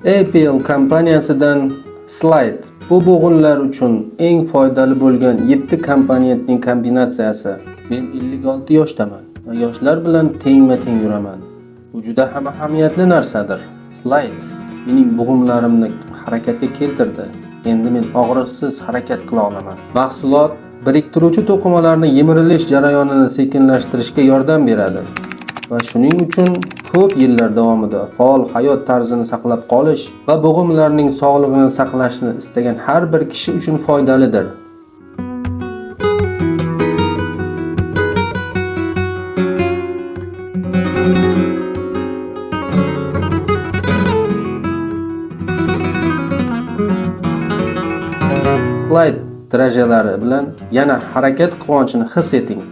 APL kompaniyasidan Slide. Bu bo'g'inlar uchun eng foydali bo'lgan 7 komponentning kombinatsiyasi. Men 56 yoshdaman va yoshlar bilan tengma-teng yuraman. Bu juda ham ahamiyatli narsadir. Slide mening bo'g'imlarimni harakatga keltirdi. Endi men og'riqsiz harakat qila olaman. Mahsulot biriktiruvchi to'qimalarni yemirilish jarayonini sekinlashtirishga yordam beradi va shuning uchun ko'p yillar davomida faol hayot tarzini saqlab qolish va bo'g'imlarning sog'lig'ini saqlashni istagan har bir kishi uchun foydalidir. Slayd drajalari bilan yana harakat quvonchini his eting.